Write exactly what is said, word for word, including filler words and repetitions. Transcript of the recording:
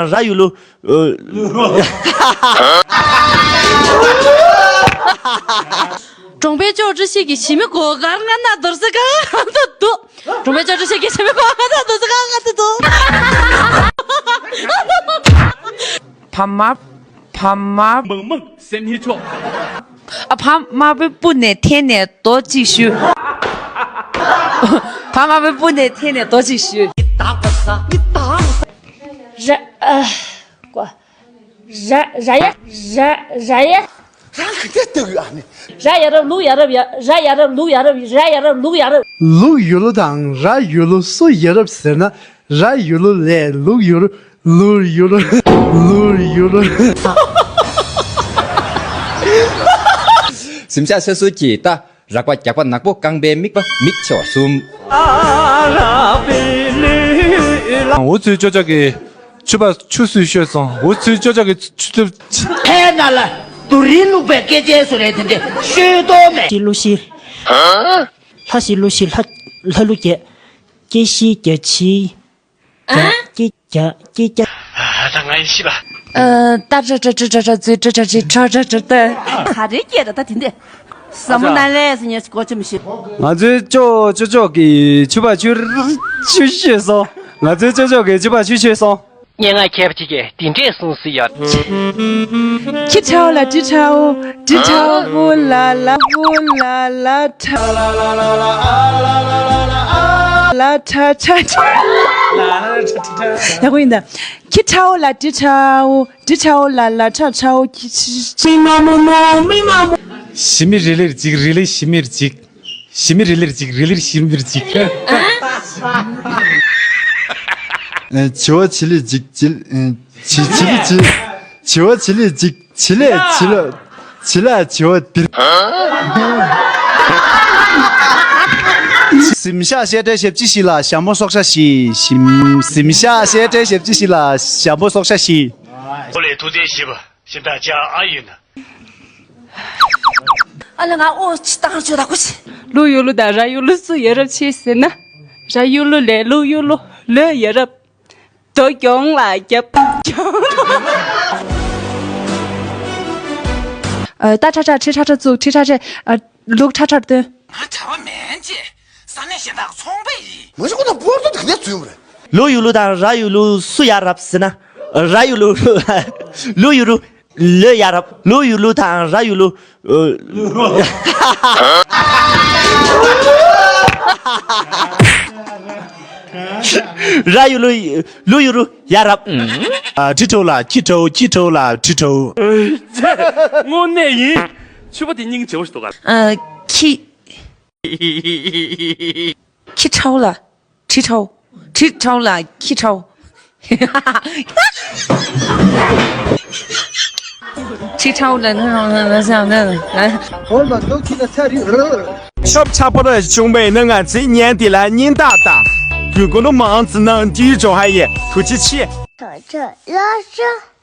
ར་ཡུ་ལུ། གྲོང་པའི་ཅོག་ཀྲི་ཤི་གི་ཞི་མི་གོ་གར་ང་ན་དོར་ས་གང་དུ་འདུག་གྲོང་པའི་ཅོག་ཀྲི་ཤི་གི་ཞི་མི་གོ་གར་ང་ན་དོར་ས་གང་ང་དུ་འདུག་ཕ་མ། ཕ་མ། མང་མང་སེམས་ཉིད་ཆོག་ཨ་ཕ་མ་པའི་སྤུ་ནས་འཐེན་ནས་རྡོ་གཅིག་གཞུས། ཕ་མ་པའི་སྤུ་ནས་འཐེན་ནས་རྡོ་གཅིག་གཞུས། ར་ཨ་ཀོ། ར་ར་ཡ་ར་ར་ཡ། རང་ག་འདྲ་ལྟ་གི་ཨ་ནི། ར་ཡ་རབ་ལུག་ཡ་རབ་ཡ་ར་ཡ་རབ་ལུག་ཡ་རབ་ར་ཡ་རབ་ལུག་ཡ་རབ། ལུག་ཡུ་ལུ་དང་ར་ཡུ་ལུ་སུ་ཡ་རབ་ཟེར་ན། ར་ཡུ་ལུ་ལས་ལུག་ཡུ་རུ། ལུར་ཡུ་རུ། ལུར་ཡུ་རུ། གཟིམ་ཤག་ས་སུ་གི་ད། རགས་པ་རྒྱགས་པ་ནག་པོ་རྐང་པའི་རྨིག་པ་མིག་ཆེ་བ་གསུམ། འུ་ཚོའི་ཅོ་ཅོ་གི་ཕྱུ་པ་ཆུ་སུས་བཤོས་སོང་། འུ་ཚོའི་ཅོ་ཅོ་གི་ཆུ་ཚོད། ཕའི་ནང་ལ་དུ་རིན་བླུགས་པའི་སྐད་ཆའི་བཟོ་ལས་དེ་འདྲས་ཤོད་དོ་མེད། ཞི་ལུ་ཞི། ལྷ་ཞི་ལུ་ཞི་ལྷ། ལྷ་ལུ་རྒྱ། སྐྱེ་ཤི་རྒྱ་ཆི། རྒྱ་སྐྱེ་རྒྱ་སྐྱེ་རྒྱ། ད་ང་ཡི་ཤི་ལ། ཨ། ཏ་ཏྲ་ཏྲ་ཏྲ་ཏྲ་ཏྲ་ཙི་ཏྲ་ཏྲ་ཅི་ཏྲ་ཏྲ་ཏྲ་ཏ། ག་རེ་སྐད་ར་ད་དེ་འདྲས། ཟ་མོ་ན་ལས་སི་ཉེ་གོ་ཆི་མི་ཤེས། ང་ཚོའི་ཅོ་ཅོ་ཅོ་གི་ཕྱུ་པ་ཆུ་ཆུ་ཤོས་སོང་། ང་ཚོའི་ཅོ་ཅོ་གི་ཕྱུ་པ་ཆུ་ཤོས་སོང་། སྙན་ངག་མཁས་པ་ཅིག་གིས་འདི་འདྲས་གསུངས་སྲིད་ཡོད། ཁྱི་ཁྲའོ་ལ་ཏི་ཁྲའོ། ཏི་ཁྲའོ་བུ་ལ་ལ་བུ་ལ་ལ་ཁྲ། ལ་ཁྲ་ཁྲ་ཁྲ། ཡག་པོ་ཡིན་ད། ཁྱི་ཁྲའོ་ལ་ཏི་ཁྲའོ། ཏི་ཁྲའོ་ལ་ལ་ཁྲ་ཁྲའོ་ཁྱི་ཁྱི་ཁྱི། མི་མ་མོ་མོ་མི་མ་མོ། ཞི་མི་རི་ལིར་འཇིགས་རི་ལི་ཞི་མིར་འཇིགས། ཞི་མི་རི་ལིར་འཇིགས་རི་ལིར་ཞི་མིར་འཇིགས། ཨ། བྱི་བ་བྱི་ལི་འཇིགས་བྱི་ལི་ཨ། བྱི་བྱི་ལི་བྱི། བྱི་བ་བྱི་ལི་འཇིགས་བྱི་ལས་བྱི་ལ། བྱི་ལ་བྱི་བ་འདིར། གཟིམ་ཤག་བཤད་གྲྭའི་ཞབས་ཕྱི་ཞིག་ལ་ཞྭ་མོ་སྲོག་ཤ་ཞིག་གཟིམ་གཟིམ་ཤག་བཤད་གྲྭའི་ཞབས་ཕྱི་ཞིག་ལ་ཞྭ་མོ་སྲོག་ཤ་ཞིག་ཨོ་ལེ་ཐུགས་རྗེ་ཆེ་བ། ཞིབ་ཕྲ་ཅག་ཨ་ཡོད་ན། ཨ་ལ་ང་ཨོ་ཅི་བཏང་ཆོག་ད་གོ་ཆི། ལུག་ཡུ་ལུ་དང་ར་ཡུ་ལུ་སུ་ཡ་རབས་ཆེ་ཟེར་ན། ར་ཡུ་ལུ་ལས་ལུག་ཡུ་ལུ་ལོས་ཡ་རབས། རྡོ་གྱོང་ལ་རྒྱབ། ཨ། ཏ་ཁྲ་ཁྲ་ཁྲི་ཁྲ་ཁྲ་བཙུགས་ཁྲི་ཁྲ་ཁྲ། ཨ། ལུག་ཁྲ་ཁྲར་བཏོན། ང་གྲྭ་པ་མིན་ཅེས་ས་གནས་གཞན་དག་ཚོང་པ་ཡིན། མ་གཞི་ཁོ་ན་པོར་ཏོ་དེ་འདྲ་བཙུན་པ་རེད། ལུག་ཡུ་ལུ་དང་ར་ཡུ་ལུ་སུ་ཡ་རབས་ཟེར་ན། ར་ཡུ་ལུ། ལུག་ཡུ་ལུ། ལོས་ཡ་རབས། ལུག་ཡུ་ལུ་དང་ར་ཡུ་ལུ། ར་ཡུ་ལུ། ལུག་ཡུ་ལུ་ཡ་རབས། ཨ། ཁྲི་ཁྲོ་ལ་ཁྱི་ཁྲོ་ཁྱི་ཁྲོ་ལ་ཁྲི་ཁྲོ། དངོས་གནས་ཡིན། ཕྱུ་པ་དེ་སྙིང་རྗེ་པོ་ཞིག་འདུག་ག་ཨ། ཁྱི། ཁྱི་ཁྲའོ་ལ། ཁྲི་ཁྲའོ། ཁྲི་ཁྲའོ་ལ་ཁྱི་ཁྲའོ། ཁྲི་ཁྲའོ་ལ་ན་ན་ན་ན་ན། ཧོར་མ་འདུག་ཁྱི་ན་ཚ་རི་རུ། ཆོབ་ཆ་པོ་ར་བྱུང་བའི་ན་ང་ཚེ་ཉན་དེ་ལ་ཉིན་ཏག་ཏག་རྒྱུ་ཀུན་ཏུ་མང་ཙི་ནང་དུས་ཇོ་ཧ་ཡེ་ཐུགས་རྗེ་ཆེ། ཁྱོད་ཚོ་ལ་ཤ།